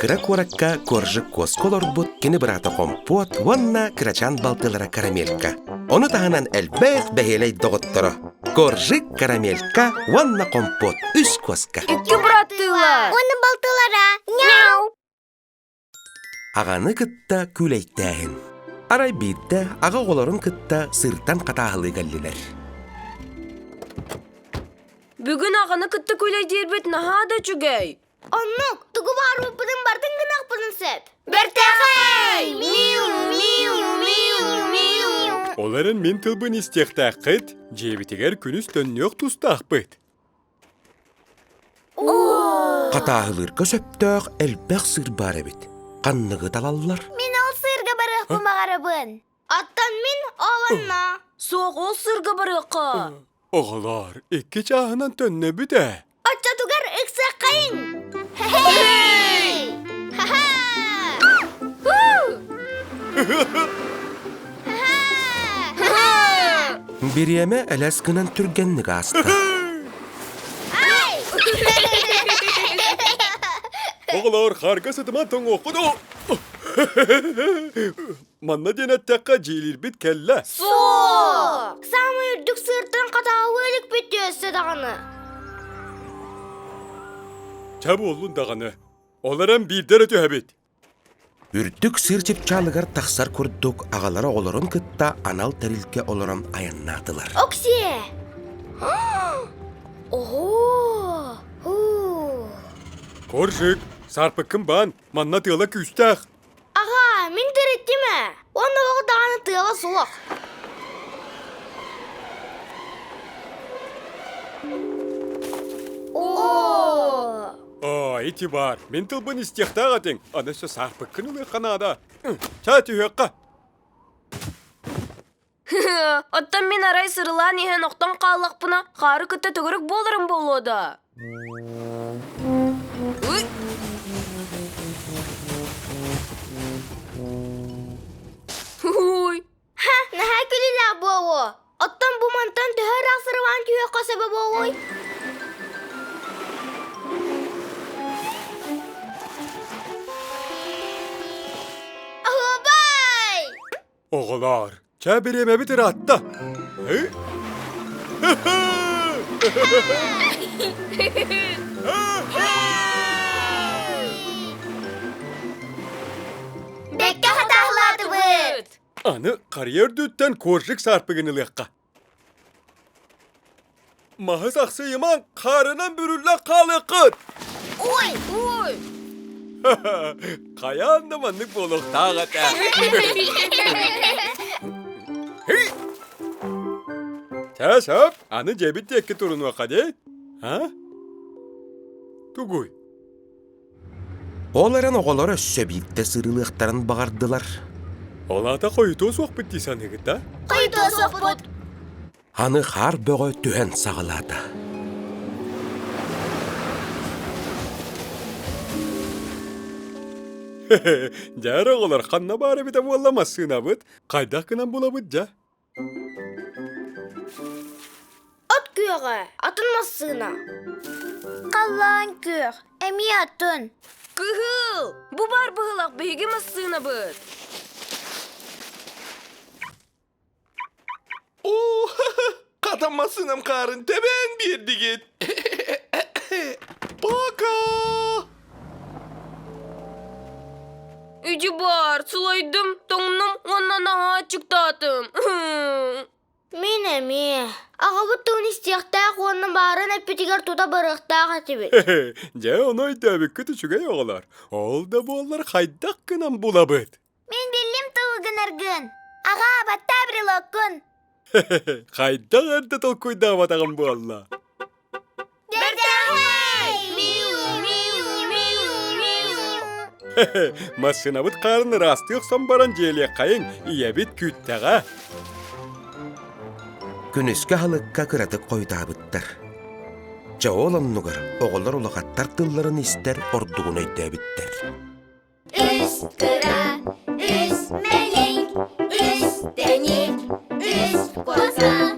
Кыра куоракка Коржик куоска олорбут кини быраата Хомпуот уонна кырачаан балтылара Карамелька. Ону таһынан элбэх бэһиэлэй доҕотторо Коржик, Карамелька уонна Хомпуот үс куоска. Икки быраттыылар. Уонна балтылара. Няу! Аҕаны кытта күүлэйдээһин. Арай биирдэ аҕа оҕолорун кытта сыыртан хатааһылыы кэллилэр. Бүгүн аҕаны кытта күүлэйдиирбит наһаа да үчүгэй. Оннук, тугу баарбыппытын бардын гыныахпытын сөп. Бэртээхэй! Миу, миу, миу, миу. Ол эрэн мин тылбын истиэхтээххит, дьиэбитигэр күнүс төннүөх тустаахпыт. Хатааһылыырга сөптөөх элбэх сыыр баар эбит. Ханныгы талаллар? Мин ол сыырга барыахпын баҕарабын. Оттон мин ол онно. Суох, ол сыырга барыахха. Оҕолоор, икки чааһынан төннөбүт ээ. Оччотугар ыксыаххайыҥ! Бириэмэ элэс гынан түргэнник ааста. Оҕолоор, харга сытыма тоҥуоххут. Манна диэн эттэххэ, дьиэлиирбит кэллэ. Суох! Саамай үрдүк сыыртан хатааһылыы иликпит өссө даҕаны. Чэ буоллун даҕаны. Ол эрэн биирдэ эрэ түһэбит. Үрдүк сыыр чыпчаалыгар тахсар курдук аҕалара оҕолорун кытта анал тэрилгэ олорон айаннаатылар. Оксиэ! Ого! Коржик, саарпыккын баан, манна тыала күүстээх. Аҕаа, мин тэриттим ээ. Уонна олох даҕаны тыала суох. Оо! Оо, ити баар. Мин тылбын истиэхтээх этиҥ. Аны өссө саарпыккын ылыахха наада. Чаа түһүөххэ. Оттон мин арай сырылаан иһэн охтон хааллахпына, хаары кытта төгүрүк буоларым буолуо да? Уй! Уй! Ха, наһаа күлүүлээх буолуо. Оттон бу мантан төһө ыраах сырылаан түһүөххэ сөбө буолуой? Оһуобай! Оҕолоор, чэ бириэмэбит ыраатта. Бэккэ хатааһылаатыбыт! Аны харыйа үрдүттэн коржик саарпыгын ылыахха. Маһы сахсыйымаҥ, хаарынан бүрүллэн хаалыаххыт! Ой! Ой! Хайаан да маннык буолуохтаах этэ. Чэ, сөп. Аны дьиэбит диэки турунуохха дии. А? Тугуй? Ол эрэн оҕолор өссө биирдэ сырыылыахтарын баҕардылар. Ол аата хойутуо суохпут дии саныыгыт да? Хойутуо суохпут. Аны хаар бөҕө түһэн саҕалаата. Дьэ эрэ оҕолор ханна баар эбитэ буолла массыынабыт? Хайдах гынан булабыт дьэ? От күөҕэ, атын массыына. Халлаан күөх, эмиэ атын. Кыһыл! Бу баар быһылах биһиги массыынабыт. Оо, хата массыынам хаарын тэбэн биэрдигит. Пока! Үдьү баар, сылайдым, тоҥнум уонна наһаа аччыктаатым. Мин эмиэ. Аҕабыт тылын истиэхтээх уонна баарын эппитигэр тута барыахтаах этибит. Дьэ, ону өйдөөбүккүт үчүгэй оҕолор. Ол да буоллар хайдах гынан булабыт? Мин биллим тугу гынаргын. Аҕаа, баттаа брелоккун. Хайдах эрдэ толкуйдаабатаҕым буолла? Бэртээхэй! Миу, миу, миу, миу. Массыынабыт хаарын ыраастыы охсон баран дьиэлиэххэйиҥ, ийэбит күүттэҕэ. Күнүскү аһылыкка кыратык хойутаабыттар. Дьэ ол оннугар оҕолор улахаттар тылларын истэр ордугун өйдөөбүттэр. Үс кыра, үс мэлик, үс тэник, үс куоска.